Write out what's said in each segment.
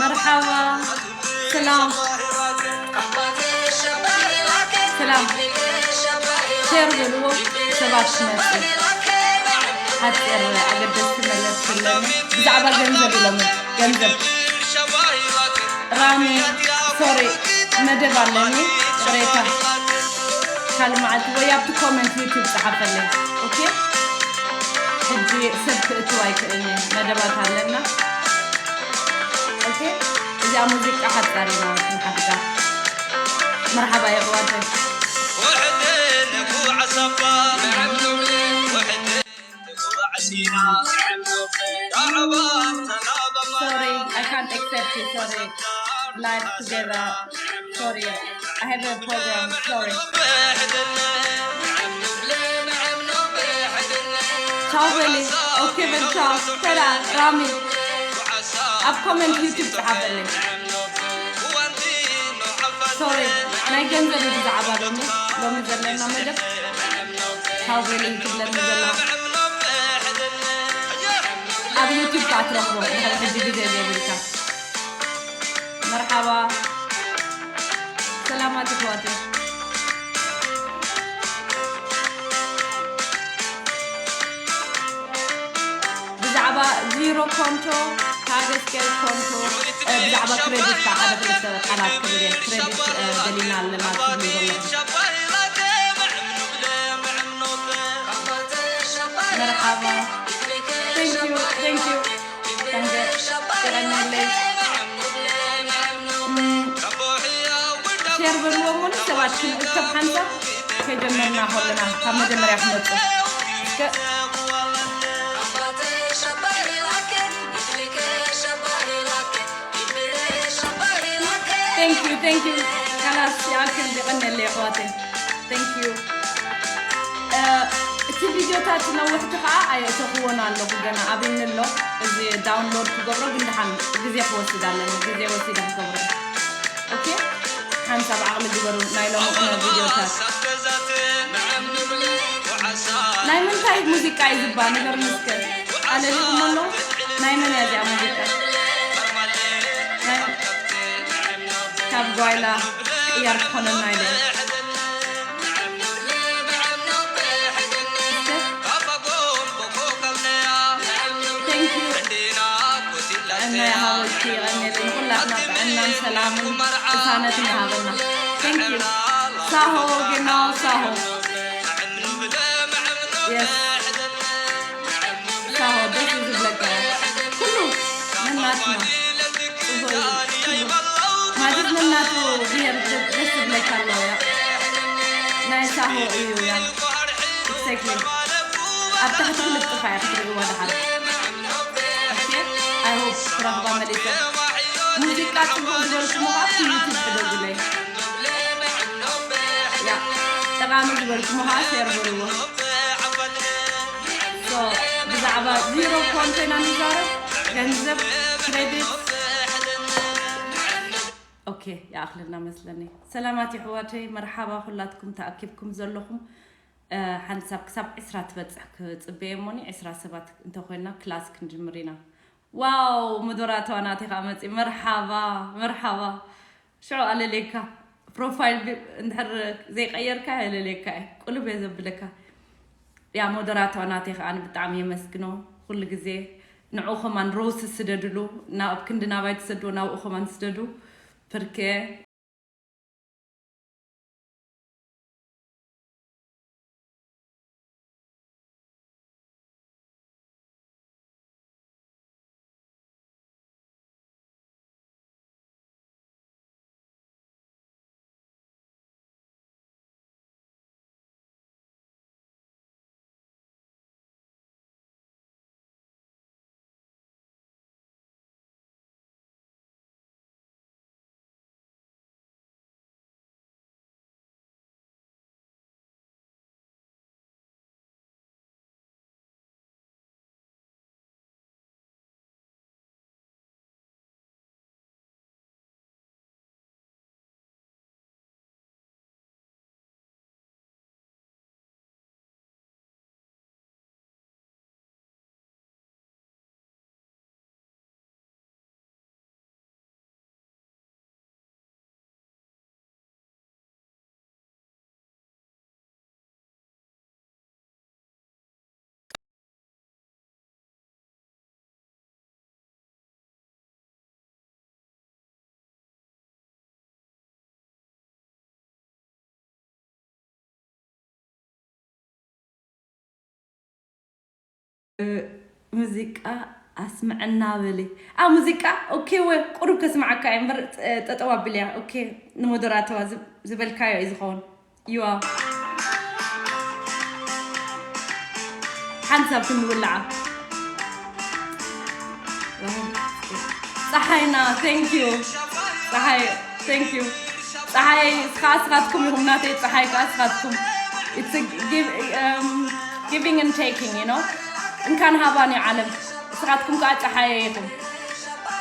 መርሓባ። ሰላም ሰላም። ሸር በልዎ፣ ሰባት ክመጽእ። ሓጺር ኣገደስቲ መልእኽቲ ኣለኒ። ብዛዕባ ገንዘብ ኢሎም፣ ገንዘብ። ራሚ፣ ሶሪ፣ መደብ ኣለኒ። ቅሬታ። ካልእ መዓልቲ ወይ ኣብቲ ኮመንት ዩቱብ ጸሓፈለይ። ኦኬ? ሕጂ ሰብ ክእትው ኣይክእልን እየ። መደባት ኣለና። ኦኬ? እዚኣ ሙዚቃ ሓጻር ኢና ክንሓግዛ። መርሓባ የሕዋተይ። Sorry, I can't accept you. Sorry. Live together. Sorry. I have a program. Sorry. ቻው በሊ። ኦኬ በል ቻው። ሰላም ራሚ። ኣብ ኮመንት ዩቱብ ጸሓፈለይ። ሶሪ፣ ናይ ገንዘብ እዩ ብዛዕባ ሎሚ፣ ሎሚ ዘለና መደብ። ቻው በሊ ትብለኒ ዘላ። ኣብ ዩቱብ ከኣ ትረኽቦ፣ ድሕሪ ሕጂ ግዜ ዘይብልካ። መርሓባ። ሰላማት ይሕዋተይ። ብዛዕባ ዚሮ ኮንቶ፣ ታገስገል ኮንቶ፣ እ፣ ብዛዕባ ክሬዲት ከዓ ሓደ ክልተ ቃላት ክብል እየ። ክሬዲት፣ እ፣ ደሊና ኣለና ትብሉ ዘለኹም። መርሓባ። Thank you, thank you. Thank you. የቐንየለይ። እም፣ ሼር በልዎ እሞ ንሰባት ክንእከብ ሓንሳብ ከጀመርና ከለና ካብ መጀመርያ ክመጽእ። እስከ Thank you, thank you. ካላስ ይኣክል፣ የቐንየለይ ኣሕዋተይ። Thank you። እ፣ እቲ ቪድዮታት ነውሕቲ ከዓ ኣየእተኽዎን ኣለኹ፣ ገና ኣብኒ ኣሎ። እዚ ዳውንሎድ ክገብሮ ግን ደሓን ግዜ ክወስድ ኣለኒ፣ ግዜ ወሲደ ክገብሮ። ኦኬ፣ ሓንሳብ ዓቕሊ ግበሩ ናይ ሎምቕነ ቪድዮታት። ናይ ምንታይ ሙዚቃ እዩ ዝባ? ንገሩኒ እስከ። ኣለሊኹሞ ኣለዉ። ናይ መን እያ እዚኣ ሙዚቃ? ናይ፣ ካብ ጓይላ ቅያር ክኾነና ኢለ። እስከ። Thank you። ጥዕና ይሃበኪ፣ የቐንየለይ። ንኹላትና ጥዕናን ሰላምን ቅሳነትን ይሃበና። Thank you። ሳሆ፣ ጌናው ሳሆ። Yes። ሳሆ፣ ደስ እዩ ዝብለካ። ኩሉ ነናትና። ጽቡቕ እዩ። ኩሉ። ማለት ነናቱ ብሄር ደስ ዝብለካ ኣለዎ፣ ያ። ናይ ሳሆ እዩ፣ ያ። Exactly። ኣብ ታሕቲ ክልጥፋ እያ ክትርእይዋ ደሓር። ኦኬ? I hope ክረኽባ መሊሰ። ሙዚቃ ጽቡቕ ዝበልኩሞ ኣብ ዩቱብ ሕደጉለይ። ያ፣ ጠቓሚ ዝበልኩሞ ከዓ ሼር በልዎ። So፣ ብዛዕባ ዚሮ ኮንቴና ንዛረብ፣ ገንዘብ፣ ክሬዲት። ኦኬ፣ ይኣኽለና መስለኒ። ሰላማት የሕዋተይ፣ መርሓባ ኩላትኩም ተኣኪብኩም ዘለኹም። እ፣ ሓንሳብ ክሳብ ዕስራ ትበጽሕ ክጽበየ እሞኒ፣ ዕስራ ሰባት እንተኾይንና ክላስ ክንጅምር ኢና። ዋው፣ መደራትዋ ናተይ ከኣ መጺ። መርሓባ፣ መርሓባ። ሽዑ ኣለልየካ። ፕሮፋይል ቢ-፣ እንድሕር ዘይቀየርካ ኣለልየካ እየ። ቁልብ እየ ዘብለካ። ያ ሞደራትዋ ናተይ ከኣ ብጣዕሚ የመስግኖ። ኩሉ ግዜ ንዑ ከማን ሮስ ስደድሉ። ናብ ክንዲ ናባይ ትሰድዎ ናብኡ ከማን ስደዱ። ፐርኬ ሙዚቃ ኣስምዐና በሊ። ኣ ሙዚቃ ኦኬ፣ ወ ቁሩብ ከስምዓካ እየ እምበር፣ ጠጠው ኣብልያ። ኦኬ፣ ንሞደራተዋ ዝብ- ዝበልካዮ እዩ ዝኸውን። ይዋ ሓንሳብ ክንውልዓ። ፀሓይና፣ thank you። ፀሓይ፣ thank you። ፀሓይ እስኻ እስኻትኩም ኢኹም ናተይ፣ ፀሓይ ከዓ እስኻትኩም። It's a give, um, giving and taking, you know? እንካን ሃባን እዩ ዓለም። እስኻትኩም ከዓ ፀሓይ ኢኹም።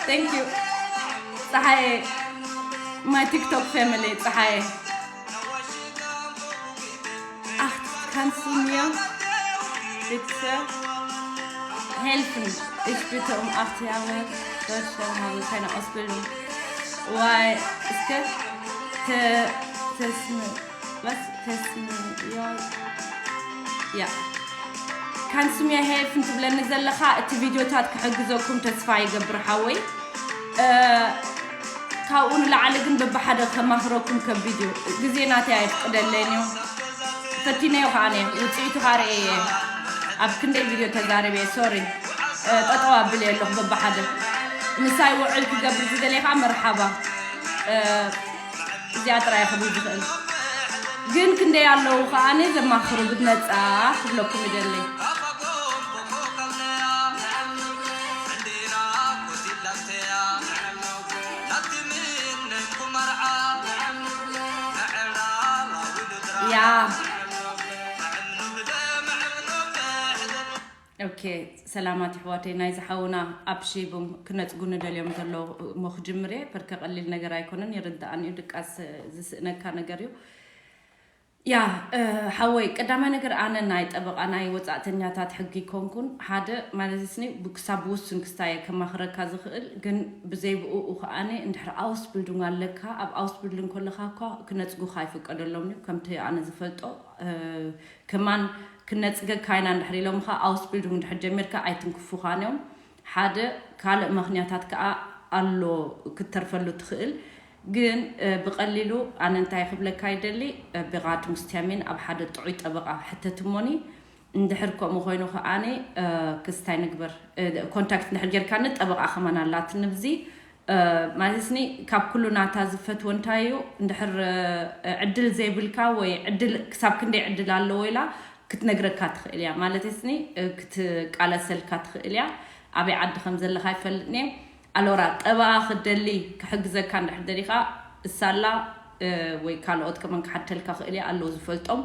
Thank you። ፀሓይ፣ my TikTok family፣ ፀሓይ። Ach, kannst du mir bitte helfen? Ich bitte um acht Jahre Deutschland habe keine Ausbildung. Why? Ist das te, tesme, was? Tesme, ja. Ja. Kannst du mir helfen ትብለኒ ዘለኻ? እቲ ቪድዮታት ክሕግዘኩም ተስፋ ይገብር ሓወይ። እ፣ ካብኡ ንላዕሊ ግን በብሓደ ከማኽረኩም ከቢድ እዩ። ግዜ ናተይ ኣይፍቅደለይን እዩ። ፈቲነዮ ከዓ ነየ፣ ውፅኢቱ ከዓ ርእየ እየ። ኣብ ክንደይ ቪድዮ ተዛሪበ እየ፣ ሶሪ። እ፣ ጠጠው ኣብልየ ኣለኹ በብሓደ። ምሳይ ውዕል ክገብር ዝደልየ ከዓ መርሓባ። እ፣ እዚኣ ጥራይ ክብል ዝኽእል። ግን ክንደይ ኣለዉ ከዓኒ ዘማኽሩ ብትነጻ ክብለኩም ይደሊ። ያ። ኦኬ፣ ሰላማት ኣሕዋተይ፣ ናይ ዝሓውና ኣብ ሼቡም ክነጽጉ ንደልዮም ዘለዉ እሞ ክጅምር እየ። ፐርከ ቀሊል ነገር ኣይኮነን፣ ይርድኣን እዩ፣ ድቃስ ዝስእነካ ነገር እዩ። ያ፣ እ፣ ሓወይ፣ ቀዳማይ ነገር ኣነ ናይ ጠበቓ ናይ ወጻእተኛታት ሕጊ ኮንኩን፣ ሓደ ማለት ስኒ ብ-፣ ክሳብ ውሱን ክስታይ ከማኽረካ ዝኽእል፣ ግን ብዘይ ብኡ ከኣነ እንድሕር ኣውስብልዱንግ ኣለካ፣ ኣብ ኣውስብልዱንግ ከለኻ እኳ ክነጽጉኻ ኣይፍቀደሎም እዩ፣ ከምቲ ኣነ ዝፈልጦ፣ እ፣ ከማን ክነጽገካ ኢና እንድሕር ኢሎምኻ ኣውስቢልዱንግ እንድሕር ጀሚርካ ኣይትንክፉኻን እዮም። ሓደ ካልእ ምኽንያታት ከኣ ኣሎ ክትተርፈሉ ትኽእል። ግን፣ እ፣ ብቐሊሉ ኣነ እንታይ ክብለካ ይደሊ፣ እ፣ ብቓቱም ስተሚን ኣብ ሓደ ጥዑይ ጠበቓ ሕተት እሞኒ፣ እንድሕር ከምኡ ኮይኑ ከኣኒ፣ እ፣ ክስታይ ንግበር፣ እ፣ ኮንታክት እንድሕር ጌርካኒ ጠበቓ ከማን ኣላትኒ ብዚ፣ እ፣ ማለትኒ ካብ ኩሉ ናታ ዝፈትዎ እንታይ እዩ፣ እንድሕር፣ እ፣ ዕድል ዘይብልካ ወይ ዕድል ክሳብ ክንደይ ዕድል ኣለዎ ኢላ ክትነግረካ ትኽእል እያ። ማለትስኒ፣ እ፣ ክትቃለሰልካ ትኽእል እያ። ኣበይ ዓዲ ከም ዘለኻ ኣይፈልጥን እየ። ኣሎራ ጠበቓ ክትደሊ ክሕግዘካ እንድሕር ደሊኻ እሳላ፣ እ፣ ወይ ካልኦት ከማን ክሓተልካ ክእል እየ፣ ኣለዉ ዝፈልጦም።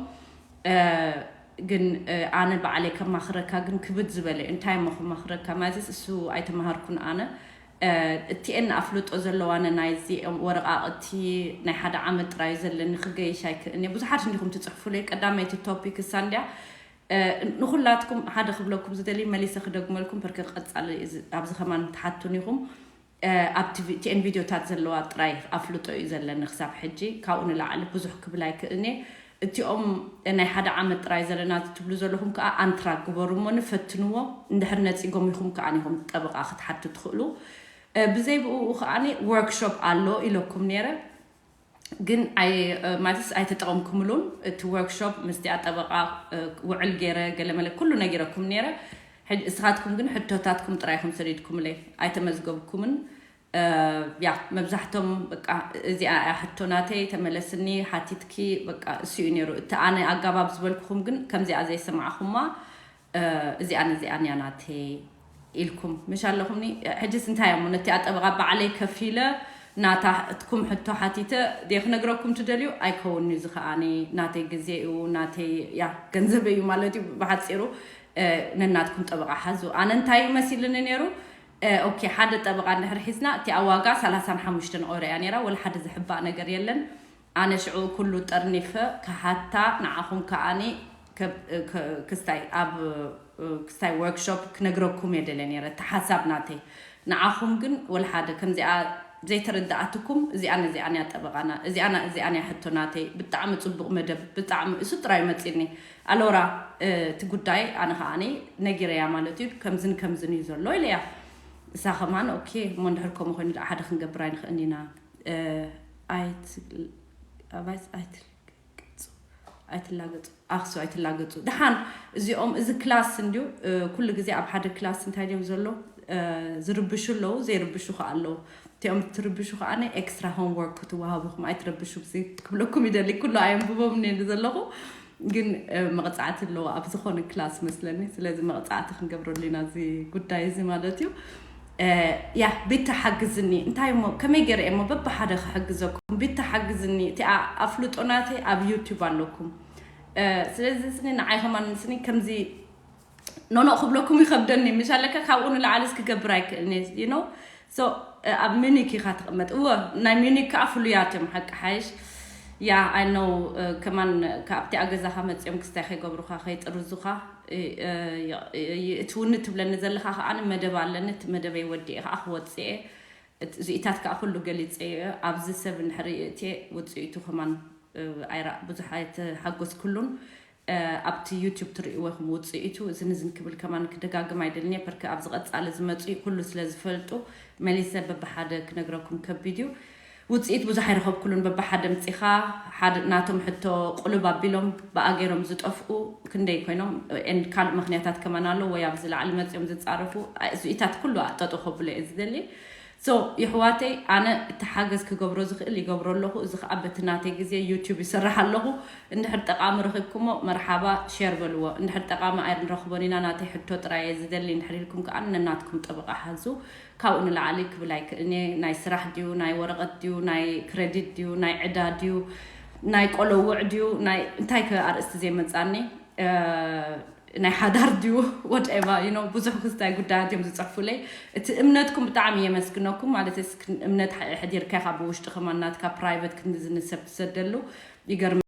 እ፣ ግን፣ እ፣ ኣነ ባዕለይ ከማኽረካ ግን ክብድ ዝበለ እዩ። እንታይ እሞ ከማኽረካ? ማለትስ እሱ ኣይተማሃርኩን ኣነ። እ፣ እቲኤን ኣፍልጦ ዘለዋነ ናይዚ ወረቓቕቲ ናይ ሓደ ዓመት ጥራይ እዩ ዘለኒ፣ ክገይሽ ኣይክእልን እየ። ብዙሓት እንዲኹም ትጽሕፉለይ። ቀዳመይቲ ቶፒክ እሳ እንድያ። እ፣ ንኹላትኩም ሓደ ክብለኩም ዝደሊ መሊሰ ክደግመልኩም፣ ፐርከ ቀጻሊ እዚ፣ ኣብዚ ከማን ትሓቱን ኢኹም። እ፣ ኣብ ቲ ቪ፣ ቲኤን ቪድዮታት ዘለዋ ጥራይ ኣፍልጦ እዩ ዘለኒ ክሳብ ሕጂ። ካብኡ ንላዕሊ ብዙሕ ክብል ኣይክእልን እየ። እቲኦም ናይ ሓደ ዓመት ጥራይ ዘለና ትብሉ ዘለኹም ከኣ ኣንትራክ ግበሩ እሞ ንፈትንዎ። እንድሕር ነጺጎም ኢኹም ከኣ ኢኹም ጠበቓ ክትሓቱ ትኽእሉ። እ፣ ብዘይ ብኡ ከኣ ወርክሾፕ ኣሎ ኢለኩም ነይረ። ግን ኣይ-፣ እ፣ ማለትስ ኣይተጠቐምኩምሉን። እቲ ወርክሾፕ ምስቲኣ ጠበቓ፣ እ፣ ውዕል ገይረ ገለ መለ ኩሉ ነጊረኩም ነይረ። ሕጅ-፣ እስኻትኩም ግን ሕቶታትኩም ጥራይ ኢኹም ሰዲድኩምለይ፣ ኣይተመዝገብኩምን። እ፣ ያ፣ መብዛሕቶም በቃ እዚኣ እያ ሕቶ ናተይ፣ ተመለስኒ፣ ሓቲትኪ፣ በቃ እሱ እዩ ነይሩ። እቲ ኣነ ኣጋባብ ዝበልኩኹም ግን ከምዚኣ ዘይሰማዕኹማ፣ እ፣ እዚኣን እዚኣን እያ ናተይ ኢልኩም ምሽ ኣለኹምኒ። ሕጅስ እንታይ እሞ ነቲ ኣጠበቓ ባዕለይ ከፊለ ናታ እትኩም ሕቶ ሓቲተ ደይ ክነግረኩም ትደልዩ? ኣይከውን እዩ ዝኸኣኒ፣ ናተይ ግዜ እዩ፣ ናተይ ያ ገንዘብ እዩ ማለት እዩ ብሓፂሩ። እ፣ ነናትኩም ጠበቓ ሓዙ። ኣነ እንታይ እዩ መሲልኒ ነይሩ? እ፣ ኦኬ፣ ሓደ ጠበቓ እንድሕር ሒዝና እቲኣ ዋጋ ሰላሳን ሓሙሽተን ኦሮ እያ ነይራ፣ ወላ ሓደ ዝሕባእ ነገር የለን። ኣነ ሽዑ ኩሉ ጠርኒፈ ክሓታ ንዓኹም ከኣኒ ከብ-፣ ክ-፣ ክስታይ ኣብ፣ ክስታይ ወርክሾፕ ክነግረኩም እየ ደልየ ነይረ፣ እቲ ሓሳብ ናተይ። ንዓኹም ግን ወላ ሓደ ከምዚኣ ዘይተረድኣትኩም፣ እዚኣን እዚኣን እያ ጠበቓና፣ እዚኣን እዚኣን እያ ሕቶ ናተይ። ብጣዕሚ ጽቡቕ መደብ፣ ብጣዕሚ እሱ ጥራይ መጺኒ። ኣሎራ፣ እ፣ እቲ ጉዳይ ኣነ ከኣኒ ነጊረያ ማለት እዩ፣ ከምዝን ከምዝን እዩ ዘሎ ኢለያ። እሳ ከማን ኦኬ፣ እሞ እንድሕር ከምኡ ኮይኑ ደኣ ሓደ ክንገብር ኣይንኽእልን ኢና። እ፣ ኣይት-፣ ኣባይስ ኣይትል-፣ ኣይትላገጹ ኣክሱ ኣይትላገጹ። ደሓን እዚኦም እዚ ክላስ እንድዩ። ኩሉ ግዜ ኣብ ሓደ ክላስ እንታይ ድዮም ዘሎ? ዝርብሹ ኣለዉ፣ ዘይርብሹ ከኣ ኣለዉ። እቲኦም ትርብሹ ከኣ ኤክስትራ ሆምወርክ ክትወሃቡኹም ኣይትረብሹ። ብዚ ክብለኩም ይደሊ። ኩሉ ኣየንብቦም እየ ዘለኹ፣ ግን መቕጻዕቲ ኣለዎ ኣብ ዝኾነ ክላስ መስለኒ። ስለዚ መቕጻዕቲ ክንገብረሉ ኢና እዚ ጉዳይ እዚ ማለት እዩ። ያ፣ ቤታ ሓግዝኒ። እንታይ እሞ ከመይ ገይረ እሞ በብሓደ ክሕግዘኩም? ቤታ ሓግዝኒ። እቲ ኣፍልጦ ናተይ ኣብ ዩቲዩብ ኣለኩም። ስለዚ ስኒ ንዓይ ከማን ስኒ ከምዚ ኖኖ ክብለኩም ይኸብደኒ። ምሽ ኣለካ ካብኡ ንላዕሊ ክገብር ኣይክእልን እየ። You know? So ኣብ ሚኒክ ኢኻ ትቕመጥ። እወ፣ ናይ ሚኒክ ከዓ ፍሉያት እዮም ሓቂ ሓይሽ። ያ፣ I know። ከማን ካብቲ ኣገዛኻ መፂኦም ክስታይ ከይገብሩኻ ከይጥርዙኻ። እትውኒ ትብለኒ ዘለኻ ከዓ መደብ ኣለኒ። እቲ መደበይ ወዲኤ ከዓ ክወፅእ እየ። እዚኢታት ከዓ ኩሉ ገሊፀ እየ። ኣብዚ ሰብ እንድሕር እትየ ውፅኢቱ ከማን ኣይራ ብዙሕ ኣይተሓጎስኩሉን። ኣብቲ ዩቲዩብ ትርእይዎ ኢኹም ውፅኢቱ። እዝን እዝን ክብል ከማን ክደጋግም ኣይደልንየ ፐርከ ኣብዚ ቀፃሊ ዝመፁ ኩሉ ስለ ዝፈልጡ መሊሰ በብሓደ ክነግረኩም ከቢድ እዩ። ውፅኢት ብዙሕ ኣይረኸብኩሉን። በብሓደ ምፂኻ ሓደ ናቶም ሕቶ ቁልብ ኣቢሎም ብኣገሮም ዝጠፍኡ ክንደይ ኮይኖም፣ and ካልእ ምክንያታት ከማን ኣሎ ወይ ኣብዚ ላዕሊ መፂኦም ዝፃረፉ። እዚኢታት ኩሉ ጠጠው ከብሎ እየ ዝደሊ። So ይሕዋተይ፣ ኣነ እቲ ሓገዝ ክገብሮ ዝኽእል ይገብሮ ኣለኹ። እዚ ከዓ በቲ ናተይ ግዜ ዩቲዩብ ይሰርሕ ኣለኹ። እንድሕር ጠቃሚ ረኺብኩሞ መርሓባ ሼር በልዎ። እንድሕር ጠቃሚ ኣይንረኽቦን ኢና፣ ናተይ ሕቶ ጥራይ እየ ዝደሊ እንድሕር ኢልኩም ከዓ ነናትኩም ጠበቃ ሓዙ። ካብኡ ንላዕሊ ክብል ኣይክእልን እየ። ናይ ስራሕ ድዩ፣ ናይ ወረቐት ድዩ፣ ናይ ክረዲት ድዩ፣ ናይ ዕዳ ድዩ፣ ናይ ቆለውዕ ድዩ፣ ናይ እንታይ ከ ኣርእስቲ ዘይመፃኒ፣ ናይ ሓዳር ድዩ፣ whatever, you know፣ ብዙሕ ክስታይ ጉዳያት እዮም ዝፅሕፉለይ። እቲ እምነትኩም ብጣዕሚ የመስግነኩም። ማለት እምነት ሕዲርካ ካብ ውሽጢ ከማን ናትካ ፕራይቨት ክንዲ ዝንሰብ ትሰደሉ ይገርም።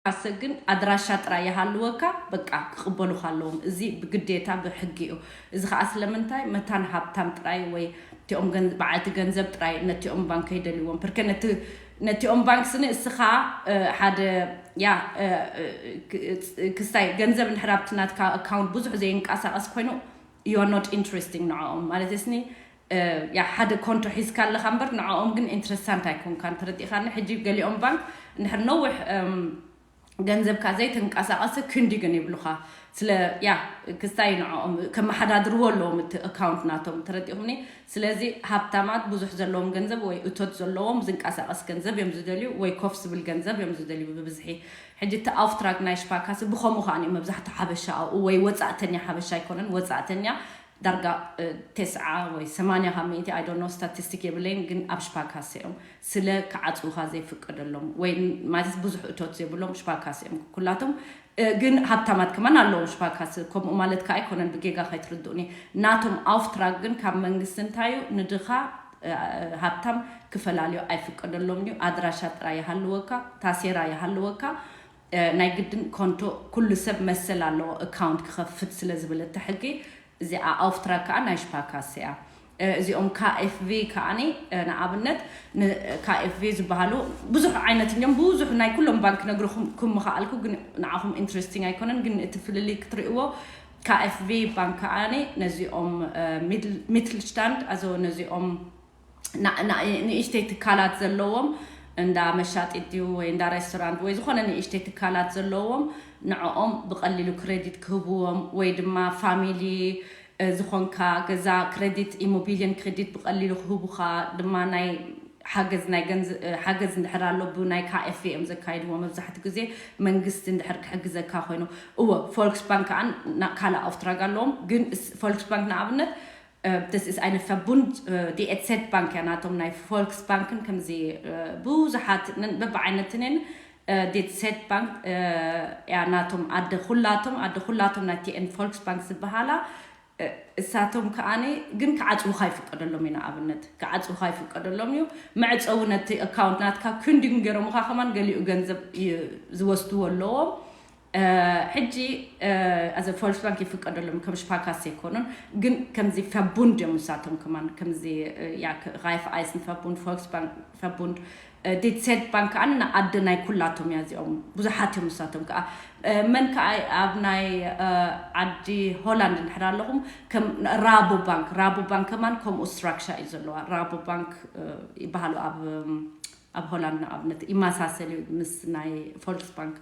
ካሰ ግን ኣድራሻ ጥራይ ይሃልወካ፣ በቃ ክቕበሉኻ ኣለዎም። እዚ ብግዴታ ብሕጊ እዩ። እዚ ከዓ ስለምንታይ መታን ሃብታም ጥራይ ወይ እቲኦም ገን- በዓልቲ ገንዘብ ጥራይ ነቲኦም ባንክ ይደልይዎም። ፕርከ ነቲ ነቲኦም ባንክ ስኒ እስኻ እ፣ ሓደ ያ እ፣ እ፣ ክ- ክስታይ ገንዘብ እንድሕር ኣብቲ ናትካ ኣካውንት ብዙሕ ዘይንቀሳቐስ ኮይኑ you are not interesting ንዕኦም ማለት ስኒ እ፣ ያ ሓደ ኮንቶ ሒዝካ ኣለኻ እምበር ንዕኦም ግን ኢንትረስታንት ኣይኮንካን። ተረዲእኻኒ? ሕጂ ገሊኦም ባንክ እንድሕር ነዊሕ እም፣ ገንዘብካ ዘይተንቀሳቐሰ ክንዲ ግን ይብሉኻ። ስለ ያ ክስታይ ንዕኦም ከመሓዳድርዎ ኣለዎም እቲ ኣካውንት ናቶም። ተረዲእኹምኒ? ስለዚ ሃብታማት ብዙሕ ዘለዎም ገንዘብ ወይ እቶት ዘለዎም ዝንቀሳቐስ ገንዘብ እዮም ዝደልዩ ወይ ኮፍ ዝብል ገንዘብ እዮም ዝደልዩ ብብዝሒ። ሕጂ እቲ ኣውፍትራግ ናይ ሽፓካሲ ብኸምኡ ከዓ እዩ መብዛሕትኡ ሓበሻ ኣብኡ ወይ ወፃእተኛ ሓበሻ ኣይኮነን ወፃእተኛ ዳርጋ እ፣ ተስዓ ወይ ሰማንያ ካብ ሚእቲ ኣይ ዶንት ኖ ስታቲስቲክ የብለይን ግን ኣብ ሽፓካሲ እዮም ስለ ክዓፅውኻ ዘይፍቀደሎም ወይ ማለት ብዙሕ እቶት ዘይብሎም ሽፓካሲ እዮም ኩላቶም እ፣ ግን ሃብታማት ከማን ኣለዎም ሽፓካሲ ከምኡ ማለት ከዓ ኣይኮነን ብጌጋ ከይትርድኡኒ ናቶም ኣውፍትራግ ግን ካብ መንግስቲ እንታዩ ንድኻ እ፣ ሃብታም ክፈላልዮ ኣይፍቀደሎም እዩ ኣድራሻ ጥራይ ይሃልወካ ታሴራ ይሃልወካ እ፣ ናይ ግድን ኮንቶ ኩሉ ሰብ መሰል ኣለዎ ኣካውንት ክኸፍት ስለ ዝብል እቲ ሕጊ እዚኣ ኣውፍትራግ ከዓ ናይ ሽፓካሲ እያ እ፣ እዚኦም ካኤፍቪ ከዓኒ እ፣ ንኣብነት ካኤፍቪ ዝበሃሉ ብዙሕ ዓይነት እዮም ብዙሕ ናይ ኩሎም ባንክ ነግርኩም ክምኽኣልኩ ግን ንዓኹም ኢንትረስቲንግ ኣይኮነን ግን እቲ ፍልልይ ክትርእይዎ ካኤፍቪ ባንክ ከዓኒ ነዚኦም ሚትልሽታንድ ኣዞ ነዚኦም ንእሽተይ ትካላት ዘለዎም እንዳ መሻጢት ድዩ ወይ እንዳ ሬስቶራንት ወይ ዝኾነ ንእሽተይ ትካላት ዘለዎም ንዕኦም ብቐሊሉ ክሬዲት ክህብዎም ወይ ድማ ፋሚሊ ዝኾንካ ገዛ ክሬዲት ኢሞቢልየን ክሬዲት ብቐሊሉ ክህቡኻ ድማ ናይ ሓገዝ ናይ ገንዝ ሓገዝ እንድሕር ኣሎ ብናይ ካኤፍ እዮም ዘካይድዎ መብዛሕትኡ ግዜ መንግስቲ እንድሕር ክሕግዘካ ኮይኑ እወ ፎልክስ ባንክ ከዓ ካልእ ኣውፍትራግ ኣለዎም ግን ፎልክስ ባንክ ንኣብነት Das ist eine Verbund, die E Z Bank, ja, ናቶም ናይ ፎልክስ ባንክን ከምዚ ብዙሓት በብዓይነትን እየን ዴት ሴት ባንክ ያ ናቶም ኣደ ኩላቶም ኣደ ኩላቶም ናይቲኤን ፎልክስ ባንክ ዝበሃላ እሳቶም ከዓኒ ግን ክዓፅውካ ይፍቀደሎም እዩ ንኣብነት ክዓፅውካ ይፍቀደሎም እዩ መዕፀዊ ነቲ ኣካውንት ናትካ ክንዲን ገይሮምካ ከማን ገሊኡ ገንዘብ ዝወስድዎ ኣለዎም ሕጂ ኣዘ ፎልክስባንክ ይፍቀደሎም ከም ሽፓካስ ኣይኮኑን ግን ከምዚ ፈቡንድ እዮም ንሳቶም ከማን ከምዚ ራይፍ ኣይስን ፈቡንድ ፎልክስባንክ ፈቡንድ ዴት ሴት ባንክ ከዓ ንኣደ ናይ ኩላቶም እያ እዚኦም ብዙሓት እዮም ንሳቶም ከዓ መን ከዓ ኣብ ናይ ዓዲ ሆላንድ እንድሕር ኣለኹም ከም ራቦ ባንክ ራቦ ባንክ ከማን ከምኡ ስትራክቸር እዩ ዘለዋ ራቦ ባንክ ይበሃሉ ኣብ ኣብ ሆላንድ ንኣብነት ይመሳሰል እዩ ምስ ናይ ፎልክስባንክ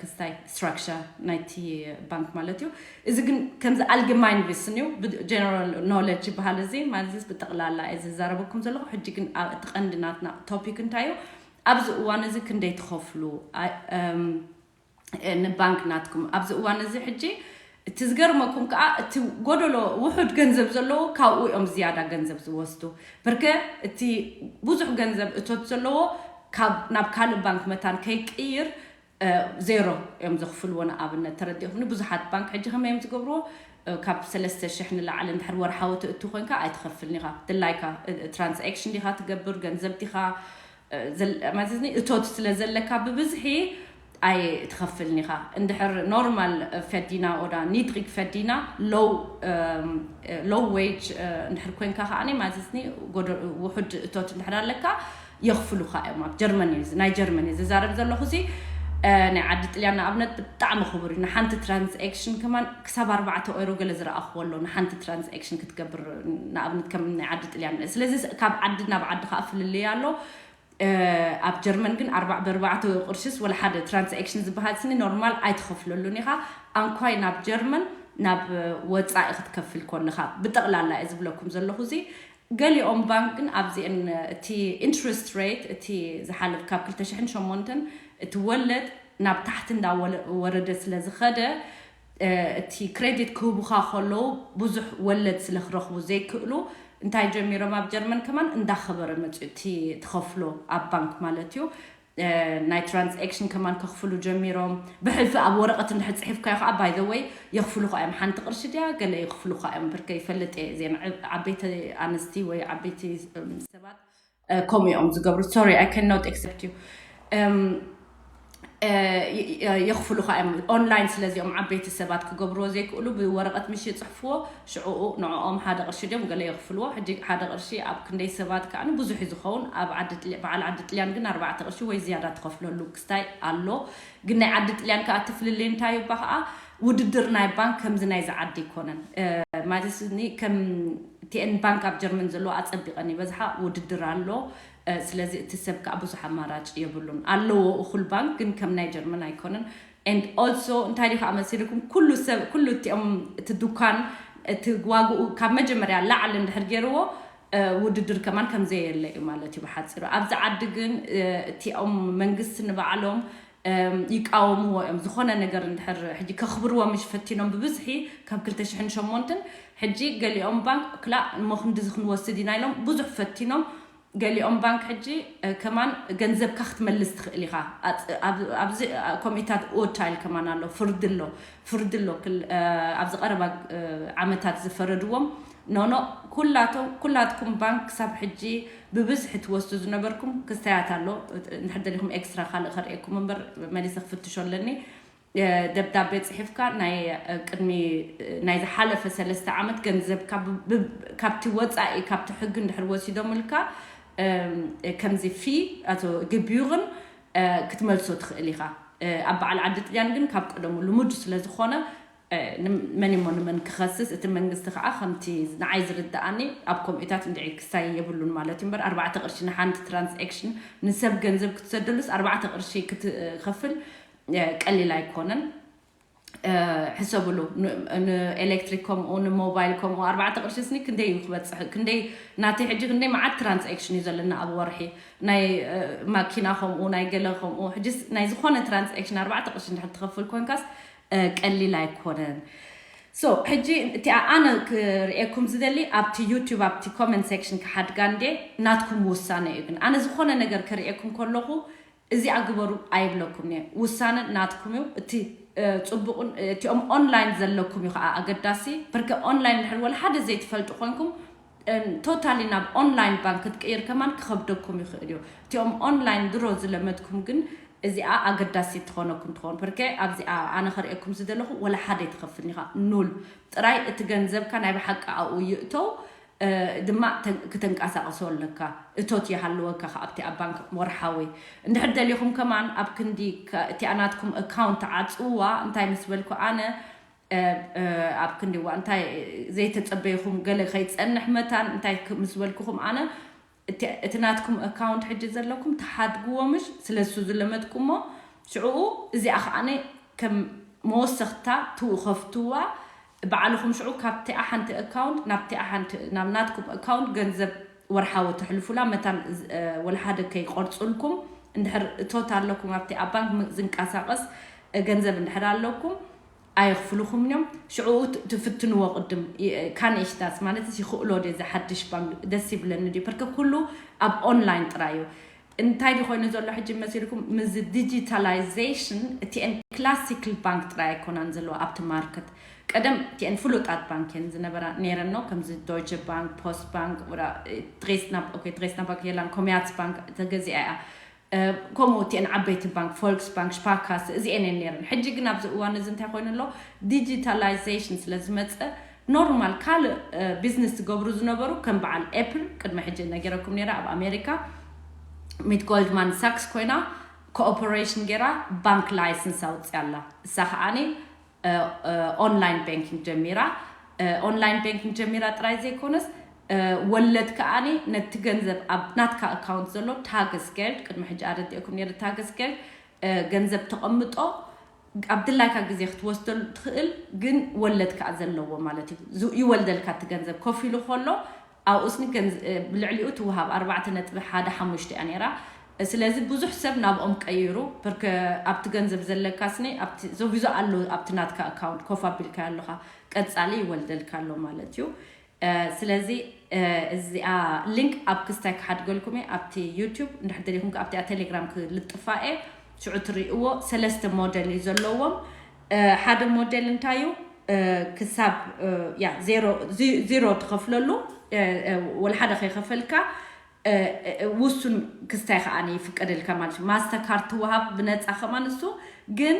ክስታይ ስትራክቸር ናይቲ ባንክ ማለት እዩ እዚ ግን ከምዚ ኣልግማይን ቪስን እዩ ጀነራል ኖሌጅ ይበሃል እዚ ማለት ብጠቕላላ እዚ ዝዛረበኩም ዘለኹ ሕጂ ግን እቲ ቀንዲ ናትና ቶፒክ እንታይ እዩ ኣብዚ እዋን እዚ ክንደይ ትኸፍሉ ንባንክ ናትኩም ኣብዚ እዋን እዚ ሕጂ እቲ ዝገርመኩም ከዓ እቲ ጎደሎ ውሑድ ገንዘብ ዘለዎ ካብኡ እዮም ዝያዳ ገንዘብ ዝወስዱ ብርከ እቲ ብዙሕ ገንዘብ እቶት ዘለዎ ናብ ካልእ ባንክ መታን ከይቅይር ዜሮ እዮም ዘኽፍልዎ ንኣብነት ተረዲእኹምኒ ብዙሓት ባንክ ሕጂ ከመይ እዮም ዝገብርዎ ካብ ሰለስተ ሽሕ ንላዕሊ እንድሕር ወርሓዊ ትእቱ ኮንካ ኣይትኸፍልን ኢኻ ድላይካ ትራንስክሽን ዲኻ ትገብር ገንዘብ ዲኻ ማለት እቶት ስለ ዘለካ ብብዝሒ ኣይትኸፍልን ኢኻ እንድሕር ኖርማል ፈዲና ኦዳ ኒድሪግ ፈዲና ሎው ዌጅ እንድሕር ኮንካ ከዓ ማለት ውሑድ እቶት እንድሕር ኣለካ የኽፍሉኻ እዮም ኣብ ጀርመን እዩ ናይ ጀርመን እዩ ዝዛረብ ዘለኹ ሲ ናይ ዓዲ ጥልያን ንኣብነት ብጣዕሚ ክቡር እዩ ንሓንቲ ትራንስክሽን ከማን ክሳብ ኣርባዕተ ኦይሮ ገለ ዝረኣኽዎ ኣሎ ንሓንቲ ትራንስክሽን ክትገብር ንኣብነት ከም ናይ ዓዲ ጥልያን ስለዚ ካብ ዓዲ ናብ ዓዲ ከዓ ፍልልይ ኣሎ ኣብ ጀርመን ግን ኣርባዕ ብኣርባዕተ ቅርሽስ ወላ ሓደ ትራንስክሽን ዝበሃል ስኒ ኖርማል ኣይትኸፍለሉን ኢኻ ኣንኳይ ናብ ጀርመን ናብ ወፃኢ ክትከፍል ከለኻ ብጠቕላላ እየ ዝብለኩም ዘለኹ እዚ ገሊኦም ባንክ ግን ኣብዚአን እቲ ኢንትረስት ሬት እቲ ዝሓለፍ ካብ ክልተ ሽሕን ሸሞንተን እቲ ወለድ ናብ ታሕቲ እንዳወረደ ስለ ዝኸደ እቲ ክሬዲት ክህቡኻ ከለዉ ብዙሕ ወለድ ስለ ክረኽቡ ዘይክእሉ እንታይ ጀሚሮም ኣብ ጀርመን ከማን እንዳኸበረ መፅኡ እቲ ትኸፍሎ ኣብ ባንክ ማለት እዩ ናይ ትራንስክሽን ከማን ከኽፍሉ ጀሚሮም ብሕልፊ ኣብ ወረቐት እንድሕር ፅሒፍካዮ ከዓ ባይ ዘ ወይ የኽፍሉኻ እዮም ሓንቲ ቅርሺ ድያ ገለ የኽፍሉኻ እዮም ብርከ ይፈልጥ እየ እዚአን ዓበይቲ ኣንስቲ ወይ ዓበይቲ ሰባት ከምኡ እዮም ዝገብሩ sorry I cannot accept you የኽፍሉኻ እዮም። ኦንላይን ስለዚኦም ዓበይቲ ሰባት ክገብርዎ ዘይክእሉ ብወረቐት ምሽ ይፅሕፍዎ። ሽዕኡ ንዕኦም ሓደ ቅርሺ ድዮም ገለ የኽፍልዎ። ሕጂ ሓደ ቅርሺ ኣብ ክንደይ ሰባት ከዓ ብዙሕ እዩ ዝኸውን። ኣብ ዓዲ ጥልያ- በዓል ዓዲ ጥልያን ግን ኣርባዕተ ቅርሺ ወይ ዝያዳ ትኸፍለሉ ክስታይ ኣሎ። ግን ናይ ዓዲ ጥልያን ከዓ እቲ ፍልልይ እንታይ ይባ ከዓ ውድድር ናይ ባንክ ከምዚ ናይዚ ዓዲ ኣይኮነን። ማለት ከም ቲኤን ባንክ ኣብ ጀርመን ዘለዎ ኣፀቢቐን ይበዝሓ ውድድር ኣሎ። ስለዚ እቲ ሰብ ከዓ ብዙሕ ኣማራጭ የብሉን ኣለዎ። እኹል ባንክ ግን ከም ናይ ጀርመን ኣይኮነን። And also እንታይ ዲ ከዓ መሲልኩም ኩሉ ሰብ ኩሉ እቲኦም እቲ ዱካን እቲ ዋግኡ ካብ መጀመርያ ላዕሊ እንድሕር ገይርዎ ውድድር ከማን ከምዘየለ እዩ ማለት እዩ ብሓፂሩ። ኣብዚ ዓዲ ግን እቲኦም መንግስቲ ንባዕሎም ይቃወምዎ እዮም። ዝኾነ ነገር እንድሕር ሕጂ ከኽብርዎ ምሽ ፈቲኖም ብብዝሒ ካብ ክልተ ሽሕን ሸሞንተን ሕጂ ገሊኦም ባንክ ክላ እሞ ክንድዚ ክንወስድ ኢና ኢሎም ብዙሕ ፈቲኖም። ገሊኦም ባንክ ሕጂ ከማን ገንዘብካ ክትመልስ ትኽእል ኢኻ። ኣብዚ ኮሚታት ኦታይል ከማን ኣሎ ፍርዲ ኣሎ ፍርዲ ኣሎ ኣብዚ ቀረባ ዓመታት ዝፈረድዎም ኖኖ ኩላቶም ኩላትኩም ባንክ ክሳብ ሕጂ ብብዝሒ ትወስዱ ዝነበርኩም ክስታያት ኣሎ። እንድሕር ደሊኹም ኤክስትራ ካልእ ከርእየኩም እምበር መሊሰ ክፍትሾ ኣለኒ። ደብዳቤ ፅሒፍካ ናይ ቅድሚ ናይ ዝሓለፈ ሰለስተ ዓመት ገንዘብካ ካብቲ ወፃኢ ካብቲ ሕጊ እንድሕር ወሲዶምልካ ከምዚ ፊ ኣቶ ግቢዩርን ክትመልሶ ትኽእል ኢኻ። ኣብ በዓል ዓዲ ጥልያን ግን ካብ ቀደሙ ልሙድ ስለዝኾነ መን ሞ ንመን ክኸስስ እቲ መንግስቲ ከዓ ከምቲ ንዓይ ዝርዳኣኒ ኣብ ኮምኢታት እንድዒ ክሳይ የብሉን ማለት እዩ እምበር ኣርባዕተ ቅርሺ ንሓንቲ ትራንስክሽን ንሰብ ገንዘብ ክትሰደሉስ ኣርባዕተ ቅርሺ ክትኸፍል ቀሊል ኣይኮነን። ሕሰብሉ ንኤሌክትሪክ ከምኡ ንሞባይል ከምኡ ኣርባዕተ ቅርሺ ስኒ ክንደይ እዩ ክበፅሕ ክንደይ ናተይ ሕጂ ክንደይ መዓት ትራንስክሽን እዩ ዘለና ኣብ ወርሒ ናይ ማኪና ከምኡ ናይ ገለ ከምኡ ሕጂ ናይ ዝኾነ ትራንስክሽን ኣርባዕተ ቅርሺ እንድሕር ትኸፍል ኮንካስ ቀሊል ኣይኮነን። So ሕጂ እቲኣ ኣነ ክርእየኩም ዝደሊ ኣብቲ ዩቱብ ኣብቲ ኮመንት ሴክሽን ክሓድጋ እንዴ ናትኩም ውሳነ እዩ ግን ኣነ ዝኾነ ነገር ክርእየኩም ከለኹ እዚኣ ግበሩ ኣይብለኩም እየ። ውሳነ ናትኩም እዩ። እቲ ፅቡቕን እቲኦም ኦንላይን ዘለኩም እዩ ከዓ ኣገዳሲ። ብርገ ኦንላይን ድሕር ወላ ሓደ ዘይትፈልጡ ኮንኩም ቶታሊ ናብ ኦንላይን ባንክ ክትቅይር ከማን ክኸብደኩም ይኽእል እዩ። እቲኦም ኦንላይን ድሮ ዝለመድኩም ግን እዚኣ ኣገዳሲ ትኾነኩም ትኸውን። ብርገ ኣብዚኣ ኣነ ከርእየኩም ዝደለኹ ወላ ሓደ ይትኸፍል ኢኻ ኑል ጥራይ እቲ ገንዘብካ ናይ ብሓቂ ኣብኡ ይእተው ድማ ክትንቀሳቀሶ ኣለካ። እቶት ይሃልወካ ካብቲ ኣብ ባንክ ወርሓዊ እንድሕር ደሊኹም ከማን ኣብ ክንዲ እቲኣ ናትኩም ኣካውንት ዓፅዋ እንታይ ምስ በልኩ ኣነ ኣብ ክንዲ ዋ እንታይ ዘይተፀበይኹም ገለ ከይፀንሕ መታን እንታይ ምስ በልኩኹም ኣነ እቲ ናትኩም ኣካውንት ሕጂ ዘለኩም ተሓድግዎ ምሽ ስለሱ ዝለመድኩሞ ሽዕኡ እዚኣ ከዓነ ከም መወሰኽታ ትውኸፍትዋ ባዕልኹም ሽዑ ካብቲኣ ሓንቲ ኣካውንት ናብቲኣ ሓንቲ ናብ ናትኩም ኣካውንት ገንዘብ ወርሓዊ ትሕልፉላ መታን ወላ ሓደ ከይቆርፁልኩም እንድሕር እቶት ኣለኩም ኣብቲ ኣብ ባንክ ዝንቀሳቀስ ገንዘብ እንድሕር ኣለኩም ኣየኽፍልኹም እዮም። ሽዑ ትፍትንዎ ቅድም ካንሽታስ ማለት ይኽእሎ ድ ዝሓድሽ ባንክ ደስ ይብለኒ ድዩ ፐርከ ኩሉ ኣብ ኦንላይን ጥራይ እዩ። እንታይ ዲ ኮይኑ ዘሎ ሕጂ መሲልኩም ምስ ዲጂታላይዜሽን እቲአን ክላሲክል ባንክ ጥራይ ኣይኮናን ዘለዎ ኣብቲ ማርክት ቀደም እቲአን ፍሉጣት ባንክ እየን ዝነበራ ነይረን ነው ከምዚ ዶይቸ ባንክ ፖስት ባንክ ድሬስና ባንክ የላን ኮሚያትስ ባንክ ተገዚኣ እያ። ከምኡ እቲአን ዓበይቲ ባንክ ፎልክስ ባንክ ሽፓካስ እዚአን እየን ነይረን ሕጂ ግን ኣብዚ እዋን እዚ እንታይ ኮይኑ ኣሎ ዲጂታላይዜሽን ስለ ዝመፀ ኖርማል ካልእ ቢዝነስ ዝገብሩ ዝነበሩ ከም በዓል ኤፕል ቅድሚ ሕጂ ነጊረኩም ነይረ ኣብ ኣሜሪካ ሚት ጎልድማን ሳክስ ኮይና ኮኦፐሬሽን ገይራ ባንክ ላይሰንስ ኣውፅያ ኣላ እሳ ከዓኒ ኦንላይን ባንኪንግ ጀሚራ ኦንላይን ባንኪንግ ጀሚራ ጥራይ ዘይኮነስ ወለድ ከዓኒ ነቲ ገንዘብ ኣብ ናትካ ኣካውንት ዘሎ ታገስ ገልድ ቅድሚ ሕጂ ኣረዲእኩም ነይረ ታገስ ገልድ ገንዘብ ተቐምጦ ኣብ ድላይካ ግዜ ክትወስደሉ ትኽእል ግን ወለድ ከዓ ዘለዎ ማለት እዩ ይወልደልካ እቲ ገንዘብ ኮፍ ኢሉ ከሎ ኣብኡስኒ ልዕሊኡ ትወሃብ ኣርባዕተ ነጥቢ ሓደ ሓሙሽተ እያ ነይራ ስለዚ ብዙሕ ሰብ ናብኦም ቀይሩ ብርከ ኣብቲ ገንዘብ ዘለካ ስኒ ዞቪዞ ኣሎ ኣብቲ ናትካ ኣካውንት ኮፍ ኣቢልካ ኣለካ ቀፃሊ ይወልደልካ ኣሎ ማለት እዩ ስለዚ እዚኣ ሊንክ ኣብ ክስታይ ክሓድገልኩም እየ ኣብቲ ዩቱብ እንድሕር ደሊኹም ኣብቲ ቴሌግራም ክልጥፋ እየ ሽዑ ትርእይዎ ሰለስተ ሞዴል እዩ ዘለዎም ሓደ ሞዴል እንታይ እዩ ክሳብ ዜሮ ትኸፍለሉ ወላ ሓደ ከይኸፈልካ ውሱን ክስታይ ከኣ ይፍቀደልካ ማለት እዩ። ማስተር ካርድ ትወሃብ ብነፃ ከማን እሱ ግን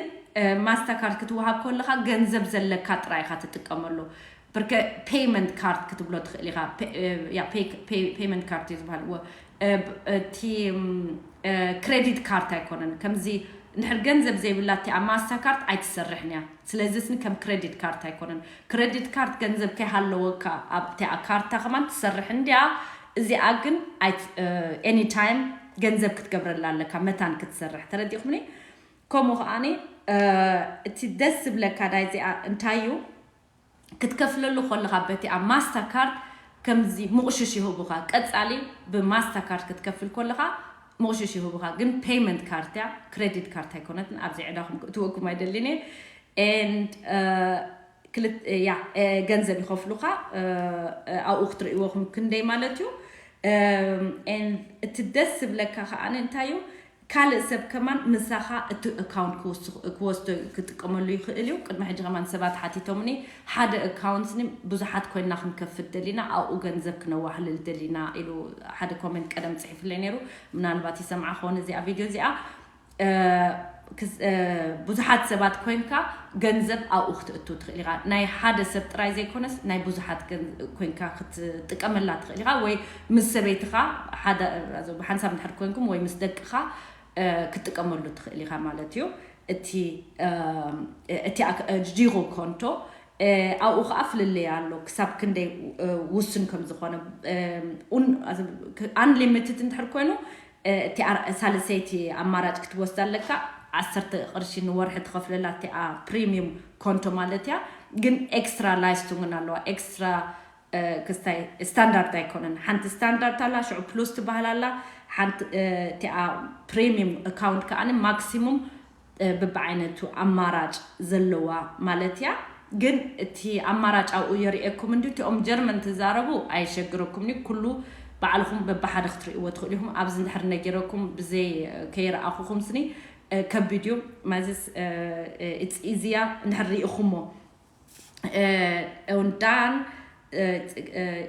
ማስተር ካርድ ክትወሃብ ከለካ ገንዘብ ዘለካ ጥራይ ኢካ ትጥቀመሉ። ብርከ ፔይመንት ካርድ ክትብሎ ትኽእል ኢኻ። ፔይመንት ካርድ እዩ ዝበሃል። እቲ ክሬዲት ካርድ ኣይኮነን። ከምዚ እንድሕር ገንዘብ ዘይብላ እቲኣ ማስተር ካርድ ኣይትሰርሕን እያ። ስለዚ ስኒ ከም ክሬዲት ካርድ ኣይኮነን። ክሬዲት ካርድ ገንዘብ ከይሃለወካ ኣብቲኣ ካርታ ከማን ትሰርሕ እንዲያ። እዚኣ ግን ኤኒታይም ገንዘብ ክትገብረላ ኣለካ መታን ክትሰርሕ። ተረዲእኩምኒ? ከምኡ ከዓኒ እቲ ደስ ዝብለካ ናይ እዚኣ እንታይ እዩ? ክትከፍለሉ ከለኻ በቲ ኣብ ማስተር ካርድ ከምዚ ምቑሽሽ ይህቡኻ። ቀጻሊ ብማስተር ካርድ ክትከፍል ከለኻ ምቑሽሽ ይህቡኻ። ግን ፔይመንት ካርድ እያ፣ ክሬዲት ካርድ ኣይኮነትን። ኣብዚ ዕዳኹም ክእትወኩም ኣይደልን እየ። And ክልት ያ ገንዘብ ይኸፍሉኻ። ኣብኡ ክትርእይዎ ክንደይ ማለት እዩ። And እቲ ደስ ዝብለካ ከዓኒ እንታይ እዩ? ካልእ ሰብ ከማን ምሳኻ እቲ ኣካውንት ክወስዶ ክጥቀመሉ ይኽእል እዩ። ቅድሚ ሕጂ ከማን ሰባት ሓቲቶምኒ ሓደ ኣካውንት ብዙሓት ኮይና ክንከፍት ደሊና ኣብኡ ገንዘብ ክነዋህልል ደሊና ኢሉ ሓደ ኮመንት ቀደም ፅሒፍለይ ነይሩ። ምናልባት ይሰምዓ ክኾን እዚኣ ቪድዮ እዚኣ። ብዙሓት ሰባት ኮይንካ ገንዘብ ኣብኡ ክትእቱ ትኽእል ኢኻ። ናይ ሓደ ሰብ ጥራይ ዘይኮነስ ናይ ብዙሓት ኮይንካ ክትጥቀመላ ትኽእል ኢኻ። ወይ ምስ ሰበይትኻ ብሓንሳብ እንድሕር ኮይንኩም ወይ ምስ ደቅኻ ክትጥቀመሉ ትኽእል ኢኻ ማለት እዩ። እቲ እቲ ጂሮ ኮንቶ ኣብኡ ከዓ ፍልልይ ኣሎ ክሳብ ክንደይ ውስን ከም ዝኾነ። ኣንሊሚትድ እንድሕር ኮይኑ እቲ ሳልሰይቲ ኣማራጭ ክትወስድ ኣለካ። ዓሰርተ ቅርሺ ንወርሒ ትኸፍለላ እቲኣ ፕሪሚየም ኮንቶ ማለት እያ። ግን ኤክስትራ ላይስቱንግን ኣለዋ። ኤክስትራ ክስታይ ስታንዳርድ ኣይኮነን። ሓንቲ ስታንዳርድ ኣላ፣ ሽዑ ፕሉስ ትበሃል ኣላ። ሓንቲ እቲኣ ፕሪሚየም ኣካውንት ከዓኒ ማክሲሙም ብብዓይነቱ ኣማራጭ ዘለዋ ማለት እያ። ግን እቲ ኣማራጭ ኣብኡ የርእየኩም እንዲ እቲኦም ጀርመን ትዛረቡ ኣይሸግረኩም ኒ ኩሉ ባዕልኹም በብሓደ ክትርእይዎ ትኽእሉ ኢኹም። ኣብዚ እንድሕር ነጊረኩም ብዘይ ከይረኣኹኹም ስኒ ከቢድ እዩ። ማዚስ ኢዚያ እንድሕር ርኢኹሞ ኡንዳን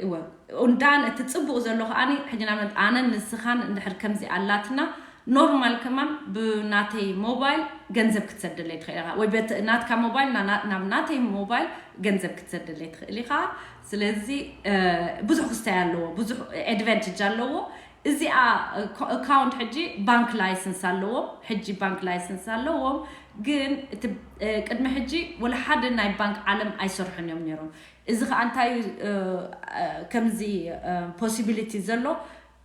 እወ ኡንዳን እቲ ፅቡቅ ዘሎ ከዓኒ ሕጂ ንኣብነት ኣነን ንስኻን እንድሕር ከምዚ ኣላትና ኖርማል ከማን ብናተይ ሞባይል ገንዘብ ክትሰደለይ ትኽእል ኢኻ ወይ ናትካ ሞባይል ናብ ናተይ ሞባይል ገንዘብ ክትሰደለይ ትኽእል ኢኻ። ስለዚ ብዙሕ ክስታይ ኣለዎ፣ ብዙሕ ኣድቫንቴጅ ኣለዎ። እዚኣ ኣካውንት ሕጂ ባንክ ላይሰንስ ኣለዎም። ሕጂ ባንክ ላይሰንስ ኣለዎም። ግን እቲ ቅድሚ ሕጂ ወላ ሓደ ናይ ባንክ ዓለም ኣይሰርሑን እዮም ነይሮም። እዚ ከዓ እንታይ እዩ ከምዚ ፖሲቢሊቲ ዘሎ?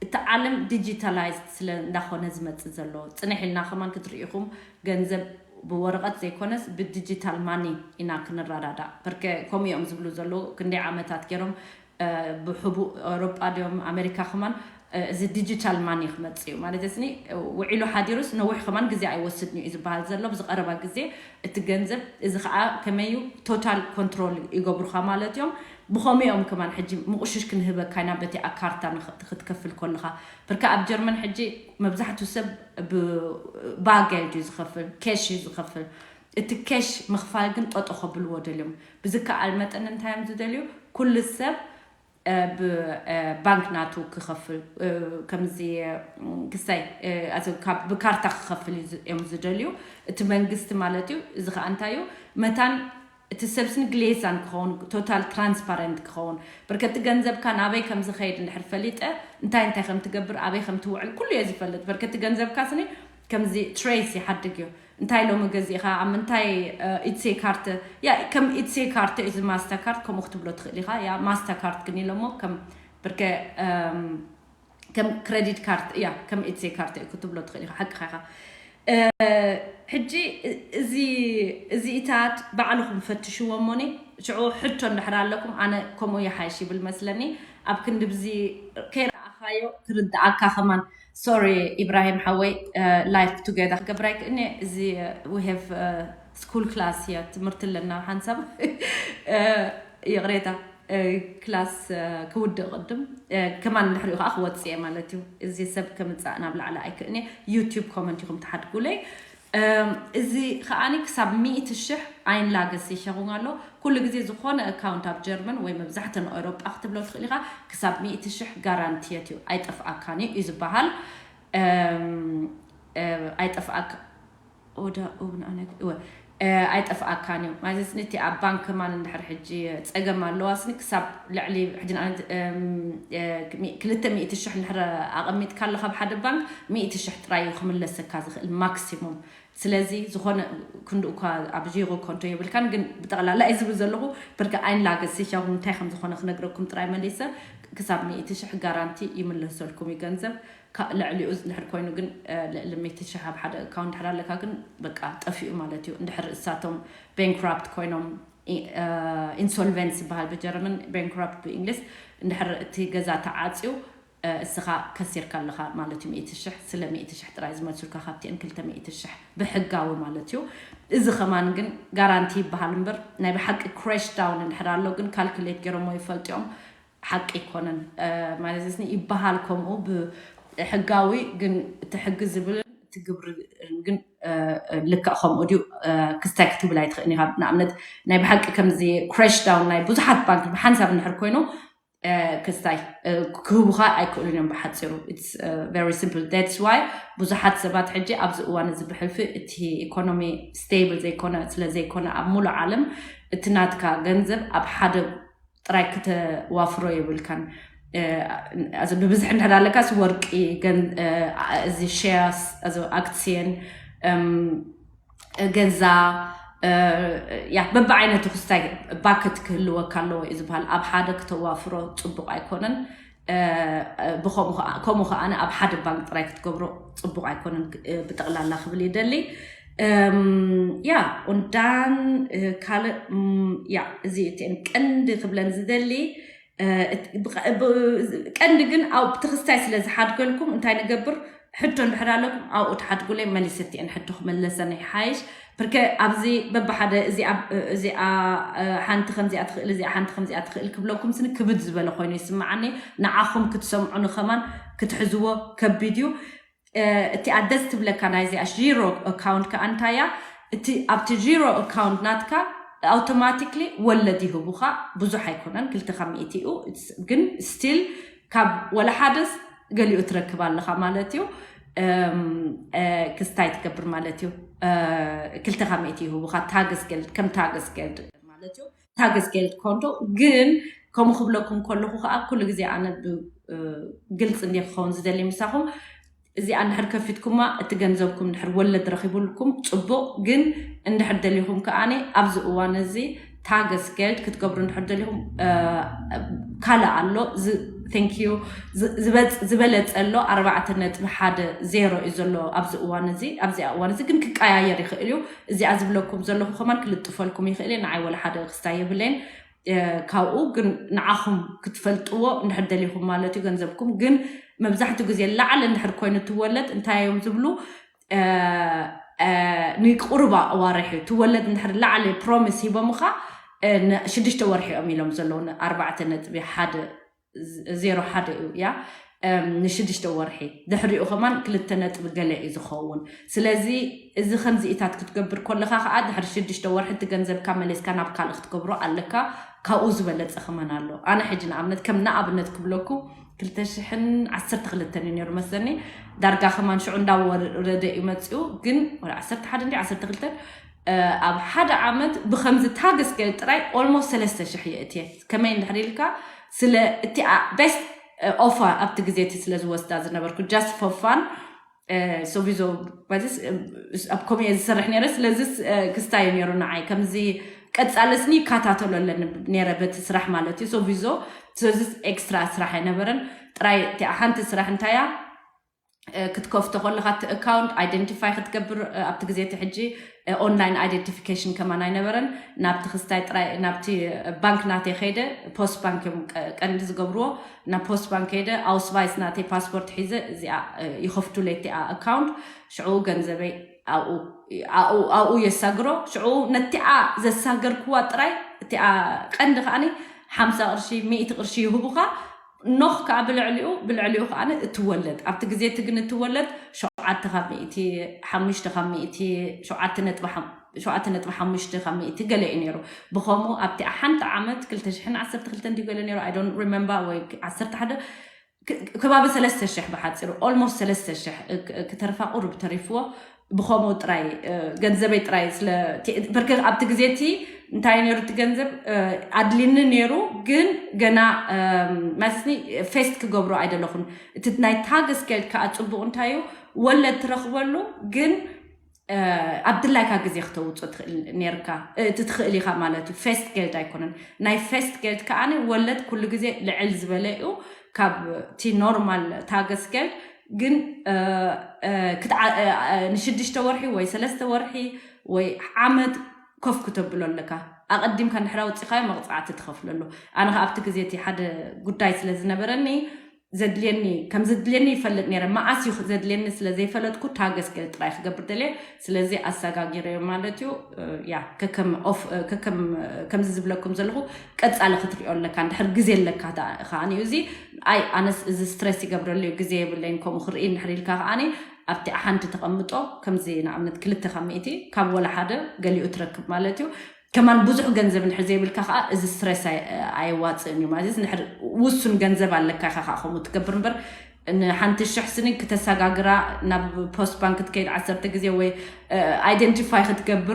እቲ ዓለም ዲጂታላይዝድ ስለ እንዳኾነ ዝመፅእ ዘሎ ፅንሕ ኢልና ከማን ክትርኢኹም ገንዘብ ብወረቐት ዘይኮነስ ብዲጂታል ማኒ ኢና ክንረዳዳእ። በርከ ከምኡ እዮም ዝብሉ ዘለዉ። ክንደይ ዓመታት ገይሮም ብሕቡእ ኣውሮጳ ድዮም ኣሜሪካ ከማን እዚ ዲጂታል ማኒ ክመፅእ እዩ ማለት ስኒ ውዒሉ ሓዲሩስ ነዊሕ ከማን ግዜ ኣይወስድን እዩ ዝበሃል ዘሎ። ብዝቀረባ ግዜ እቲ ገንዘብ እዚ ከዓ ከመይ እዩ ቶታል ኮንትሮል ይገብሩካ ማለት እዮም። ብኸምኡ እዮም ከማን ሕጂ ምቁሽሽ ክንህበካ ኢና በቲ ኣካርታ ክትከፍል ከለካ። ብርካ ኣብ ጀርመን ሕጂ መብዛሕትኡ ሰብ ብባገል ድዩ ዝኸፍል፣ ኬሽ እዩ ዝኸፍል። እቲ ኬሽ ምኽፋል ግን ጠጦ ከብልዎ ደልዮም። ብዝከኣል መጠን እንታይ እዮም ዝደልዩ? ኩሉ ሰብ ብባንክ ናቱ ክኸፍል ከምዚ ክሳይ ብካርታ ክኸፍል እዮም ዝደልዩ። እቲ መንግስቲ ማለት እዩ። እዚ ከዓ እንታይ እዩ? መታን እቲ ሰብስን ግሌዛን ክኸውን ቶታል ትራንስፓረንት ክኸውን ብርከቲ ገንዘብካ ናበይ ከም ዝኸይድ እንድሕር ፈሊጠ እንታይ እንታይ ከም ትገብር ኣበይ ከም ትውዕል ኩሉ እየ ዝፈልጥ። በርከቲ ገንዘብካ ስኒ ከምዚ ትሬስ ይሓድግ እዩ። እንታይ ሎሚ ገዚእኻ ኣብ ምንታይ ኢትሴ ካርተ ያ ከም ኢትሴ ካርተ እዚ ማስተር ካርድ ከምኡ ክትብሎ ትኽእል ኢኻ። ያ ማስተር ካርድ ግን ኢሎሞ ከም ብርከ ከም ክሬዲት ካርድ እያ ከም ኢትሴ ካርድ ክትብሎ ትኽእል ኢኻ። ሓቅኻ ኢኻ። ሕጂ እዚ እዚኢታት ባዕልኹም ፈትሽዎ እሞኒ ሽዑ ሕቶ እንድሕር ኣለኩም ኣነ ከምኡ ይሓይሽ ይብል መስለኒ። ኣብ ክንዲ ብዚ ከይረኣኻዮ ክርድኣካ ከማን ሶሪ ኢብራሂም ሓወይ ላይፍ ቱጌዘር ክገብር ኣይክእልኒ። እዚ we have school class እየ ትምህርቲ ኣለና ሓንሳብ ይቕሬታ ክላስ ክውድእ ቅድም ከማን ንድሕሪኡ ከዓ ክወፅእ እየ ማለት እዩ። እዚ ሰብ ከምፃእ ናብ ላዕሊ ኣይክእልኒ። ዩቲዩብ ኮመንት ኢኹም ትሓድጉለይ። እም፣ እዚ ከዓኒ ክሳብ ሚእቲ ሽሕ ኣይንላገስ ይሸኹን ኣሎ። ኩሉ ግዜ ዝኾነ ኣካውንት ኣብ ጀርመን ወይ መብዛሕተን ኤውሮጳ ክትብሎ ትኽእል ኢኻ፣ ክሳብ ሚእቲ ሽሕ ጋራንቲየት እዩ፣ ኣይጠፍኣካን እዩ እዩ ዝበሃል። እም፣ እ፣ ኣይጠፍኣካ ወደ እውን ኣነ እወ፣ እ፣ ኣይጠፍኣካን እዩ ማለት ነቲ ኣብ ባንክ ከማን እንድሕር ሕጂ ጸገም ኣለዋ ስኒ ክሳብ ልዕሊ ሕጂ ንኣብነት፣ እም፣ እ፣ ክልተ ሚእቲ ሽሕ እንድሕር ኣቐሚጥካ ኣለኻ ኣብ ሓደ ባንክ ሚእቲ ሽሕ ጥራይ እዩ ክምለሰካ ዝኽእል ማክሲሙም። ስለዚ ዝኾነ ክንዲ እኳ ኣብ ዜሮ ኮንቶ የብልካን፣ ግን ብጠቕላላ እዩ ዝብል ዘለኹ። በርካ ኣይንላገስ ሻኹም እንታይ ከም ዝኾነ ክነግረኩም ጥራይ መሊሰ ክሳብ ሚእቲ ሽሕ ጋራንቲ ይምለሰልኩም እዩ ገንዘብ። ካ- ልዕሊኡ እንድሕር ኮይኑ ግን፣ እ፣ ልዕሊ ሚእቲ ሽሕ ኣብ ሓደ ኣካውንት ድሕር ኣለካ ግን በቃ ጠፊኡ ማለት እዩ። እንድሕር እሳቶም ባንክራፕት ኮይኖም፣ ኢ- እ፣ ኢንሶልቨንስ ዝበሃል ብጀርመን፣ ባንክራፕት ብእንግሊዝ። እንድሕር እቲ ገዛ ተዓፅዩ፣ እ፣ እስኻ ከሲርካ ኣለኻ ማለት እዩ። ሚእቲ ሽሕ፣ ስለ ሚእቲ ሽሕ ጥራይ ዝመልሱልካ ካብቲአን ክልተ ሚእቲ ሽሕ ብሕጋዊ ማለት እዩ። እዚ ከማን ግን ጋራንቲ ይበሃል እምበር ናይ ብሓቂ ክራሽ ዳውን እንድሕር ኣሎ ግን ካልኩሌት ገይሮሞ ይፈልጡ እዮም። ሓቂ ኣይኮነን፣ እ፣ ማለት እዚ ይበሃል ከምኡ ብሕጋዊ ግን እቲ ሕጊ ዝብል እቲ ግብሪ ግን፣ እ፣ ልክዕ ከምኡ ድዩ፣ እ፣ ክስታይ ክትብል ኣይትኽእልን ኢኻ። ንኣብነት ናይ ብሓቂ ከምዚ ክራሽ ዳውን ናይ ብዙሓት ባንክ ብሓንሳብ እንድሕር ኮይኑ፣ እ፣ ክስታይ፣ እ፣ ክህቡኻ ኣይክእሉን እዮም ብሓፂሩ። It's, እ፣ very simple. That's why ብዙሓት ሰባት ሕጂ ኣብዚ እዋን እዚ ብሕልፊ እቲ ኢኮኖሚ ስቴብል ዘይኮነ፣ ስለ ዘይኮነ ኣብ ሙሉእ ዓለም እቲ ናትካ ገንዘብ ኣብ ሓደ ጥራይ ክተዋፍሮ የብልካን። እ፣ እዚ ብብዝሒ እንድሕር ኣለካስ ወርቂ፣ ገን-፣ እ፣ እዚ ሼርስ፣ እዚ ኣክሲየን፣ እም፣ ገዛ፣ እ፣ ያ፣ በብዓይነቱ ክስታይ ባክት ክህልወካ ኣለዎ እዩ ዝበሃል። ኣብ ሓደ ክተዋፍሮ ጽቡቕ ኣይኮነን። እ፣ እ፣ ብኸምኡ ኸዓ-፣ ከምኡ ከዓነ ኣብ ሓደ ባንክ ጥራይ ክትገብሮ ጽቡቕ ኣይኮነን፣ እ፣ ብጠቕላላ ክብል ይደሊ። እም፣ ያ፣ ኡንዳን፣ እ፣ ካልእ፣ እም፣ ያ፣ እዚ እቲአን ቀንዲ ክብለን ዝደሊ፣ እ፣ እት-፣ ብቐ-፣ ብ-፣ ቀንዲ ግን ኣብ ትኽስታይ ስለ ዝሓድገልኩም እንታይ ንገብር? ሕቶ እንድሕር ኣለኩም ኣብኡ ትሓድጉለይ፣ መሊሰ እቲአን ሕቶ ክመለሰን ይሓይሽ። ብርከ ኣብዚ በብሓደ እዚኣ፣ እዚኣ፣ እ፣ ሓንቲ ከምዚኣ ትኽእል፣ እዚኣ ሓንቲ ከምዚኣ ትኽእል ክብለኩም ስኒ ክብድ ዝበለ ኮይኑ ይስምዓኒ። ንዓኹም ክትሰምዑ ንኸማን ክትሕዝዎ ከቢድ እዩ። እ፣ እቲኣ ደስ ትብለካ ናይዚኣ ዚሮ ኣካውንት ከኣ እንታይ እያ? እቲ ኣብቲ ዚሮ ኣካውንት ናትካ ኣውቶማቲክሊ ወለድ ይህቡኻ። ብዙሕ ኣይኮነን፣ ክልተ ካብ ሚእቲ እዩ። It's፣ ግን ስቲል ካብ ወላ ሓደስ ገሊኡ ትረክብ ኣለኻ ማለት እዩ። እም፣ እ፣ ክስታይ ትገብር ማለት እዩ። እ፣ ክልተ ካብ ሚእቲ ይህቡኻ። ታገስ ገልድ፣ ከም ታገስ ገልድ ማለት እዩ። ታገስ ገልድ ኮንቶ ግን ከምኡ ክብለኩም ከለኹ ከዓ ኩሉ ግዜ ኣነ ብ-፣ እ፣ ግልፂ እንደ ክኸውን ዝደሊ ምሳኹም እዚኣ እንድሕር ከፊትኩማ እቲ ገንዘብኩም እንድሕር ወለድ ረኺቡልኩም ጽቡቕ፣ ግን እንድሕር ደሊኹም ከኣኒ ኣብዚ እዋን እዚ ታገስ ገልድ ክትገብሩ እንድሕር ደሊኹም፣ እ፣ ካልእ ኣሎ። ዝ-፣ thank you። ዝ-፣ ዝበጽ-፣ ዝበለጸ ኣሎ ኣርባዕተ ነጥቢ ሓደ ዜሮ እዩ ዘሎ ኣብዚ እዋን እዚ። ኣብዚኣ እዋን እዚ ግን ክቀያየር ይኽእል እዩ። እዚኣ ዝብለኩም ዘለኹ ከማን ክልጥፈልኩም ይኽእል እዩ። ንዓይ ወላ ሓደ ክስታይ የብለይን። እ፣ ካብኡ ግን ንዓኹም ክትፈልጥዎ እንድሕር ደሊኹም ማለት እዩ፣ ገንዘብኩም ግን መብዛሕትኡ ግዜ ላዕሊ እንድሕር ኮይኑ ትወለድ እንታይ እዮም ዝብሉ፣ እ፣ እ፣ ንቁሩባ ኣዋርሕ እዩ ትወለድ። እንድሕር ላዕሊ ፕሮሚስ ሂቦምኻ፣ እ፣ ን-፣ ሽዱሽተ ወርሒ እዮም ኢሎም ዘለዉ፣ ን-፣ ኣርባዕተ ነጥቢ ሓደ ዜሮ ሓደ እዩ እያ። እም፣ ንሽዱሽተ ወርሒ ድሕሪኡ ከማን ክልተ ነጥቢ ገለ እዩ ዝኸውን። ስለዚ እዚ ከምዚኢታት ክትገብር ከለኻ ከዓ ድሕሪ ሽዱሽተ ወርሒ እቲ ገንዘብካ መሊስካ ናብ ካልእ ክትገብሮ ኣለካ። ካብኡ ዝበለፀ ከማን ኣሎ። ኣነ ሕጂ ንኣብነት፣ ከም ንኣብነት ክብለኩ፣ ክልተ ሽሕን ዓሰርተ ክልተን እዩ ነይሩ መስለኒ። ዳርጋ ከማን ሽዑ እንዳወረደ እዩ መፂኡ። ግን ወላ ዓሰርተ ሓደ እንዲ ዓሰርተ ክልተን፣ እ፣ ኣብ ሓደ ዓመት ብከምዚ ታገስ ገል ጥራይ ኦልሞስት ሰለስተ ሽሕ የእትየ። ከመይ እንድሕር ኢልካ፣ ስለ እቲ ኣ-፣ ቤስት፣ እ፣ ኦፈር ኣብቲ ግዜ እቲ ስለ ዝወስዳ ዝነበርኩ፣ just for fun፣ እ፣ ሶቪዞ፣ ማለት፣ እ፣ ኣብ ኮሚየ ዝሰርሕ ነይረ። ስለዚ፣ እ፣ ክስታይ ነይሩ ንዓይ። ከምዚ ቀጻሊ ስኒ ይከታተሎ ኣለኒ ነይረ በቲ ስራሕ ማለት እዩ። ሶቪዞ፣ ስለዚ ኤክስትራ ስራሕ ኣይነበረን። ጥራይ እቲኣ ሓንቲ ስራሕ እንታይ እያ? እ፣ ክትከፍቶ ከለኻ እቲ ኣካውንት ኣይደንቲፋይ ክትገብር፣ እ፣ ኣብቲ ግዜ እቲ ሕጂ፣ እ፣ ኦንላይን ኣይደንቲፊኬሽን ከማን ኣይነበረን። ናብቲ ክስታይ ጥራይ፣ ናብቲ፣ እ፣ ባንክ ናተይ ከይደ፣ ፖስት ባንክ እዮም ቀ-፣ ቀንዲ ዝገብርዎ። ናብ ፖስት ባንክ ከይደ፣ ኣውስቫይስ ናተይ ፓስፖርት ሒዘ፣ እዚኣ፣ እ፣ ይኸፍቱለይ እቲኣ ኣካውንት። ሽዑ ገንዘበይ ኣብኡ፣ ኣብኡ፣ ኣብኡ የሳግሮ። ሽዑ ነቲኣ ዘሳገርክዋ ጥራይ፣ እቲኣ ቀንዲ ከኣኒ ሓምሳ ቅርሺ፣ ሚእቲ ቅርሺ ይህቡኻ። ኖኽ ከዓ ብልዕሊኡ ብልዕሊኡ ከዓ እትወለድ ኣብቲ ግዜ እቲ ግን እትወለድ ሸውዓተ ካብ ሚእቲ ሓሙሽተ ካብ ሚእቲ ሸውዓተ ነጥቢ ሓም- ሸውዓተ ነጥቢ ሓሙሽተ ካብ ሚእቲ ገለ እዩ ነይሩ። ብኸምኡ ኣብቲ ሓንቲ ዓመት ክልተ ሽሕን ዓሰርተ ክልተን ድዩ ገለ ነይሩ፣ I don't remember፣ ወይ ዓሰርተ ሓደ ክ- ከባቢ ሰለስተ ሽሕ ብሓፂሩ፣ almost ሰለስተ ሽሕ ክ- ክተርፋ ቁሩብ ተሪፍዎ። ብኸምኡ ጥራይ እ፣ ገንዘበይ ጥራይ ስለ ቲ- ብርክ ኣብቲ ግዜ እቲ እንታይ ነይሩ እቲ ገንዘብ እ፣ ኣድሊኒ ነይሩ። ግን ገና እም፣ ማለትኒ ፌስት ክገብሮ ኣይደለኹን። እቲ ናይ ታገስገልድ ከዓ ፅቡቕ እንታይ እዩ፣ ወለድ ትረኽበሉ ግን እ፣ ኣብ ድላይካ ግዜ ክተውፅኦ ትኽእል ነርካ እ፣ እቲ ትኽእል ኢኻ ማለት እዩ። ፌስት ጌልድ ኣይኮነን። ናይ ፌስት ጌልድ ከዓ ወለድ ኩሉ ግዜ ልዕል ዝበለ እዩ ካብ እቲ ኖርማል ታገስገልድ። ግን እ፣ እ፣ ክትዓ- እ፣ እ፣ ንሽዱሽተ ወርሒ ወይ ሰለስተ ወርሒ ወይ ዓመት ኮፍ ክተብሎ ኣለካ። ኣቐዲምካ እንድሕር ኣውፂኻዮ መቕፃዕቲ ትኸፍለሉ። ኣነ ከ ኣብቲ ግዜ እቲ ሓደ ጉዳይ ስለ ዝነበረኒ ዘድልየኒ ከም ዘድልየኒ ይፈልጥ ነይረ። መዓስ እዩ ዘድልየኒ ስለ ዘይፈለጥኩ ታገስገል ጥራይ ክገብር ደልየ። ስለዚ ኣሰጋጊረዮ ማለት እዩ። እ፣ ያ ከከም ኦፍ እ፣ ከከም እ፣ ከምዚ ዝብለኩም ዘለኹ ቀጻሊ ክትሪኦ ኣለካ እንድሕር ግዜ ኣለካ። ከዓኒ እዚ ኣይ ኣነስ እዚ ስትረስ ይገብረሉ እዩ፣ ግዜ የብለይን ከምኡ ክርኢ እንድሕር ኢልካ ከዓኒ ኣብቲ ሓንቲ ተቐምጦ ከምዚ ንኣብነት ክልተ ካብ ሚእቲ ካብ ወላ ሓደ ገሊኡ ትረክብ ማለት እዩ። ከማን ብዙሕ ገንዘብ እንድሕር ዘይብልካ ከዓ እዚ ስትረስ ኣይ- ኣየዋፅእን እዩ ማለት እዩ። እንድሕር ውሱን ገንዘብ ኣለካ ኢኻ ከዓ ከምኡ ትገብር እምበር ንሓንቲ ሽሕ ስኒ ክተሰጋግራ ናብ ፖስት ባንክ ክትከይድ ዓሰርተ ግዜ ወይ ኣይደንቲፋይ ክትገብር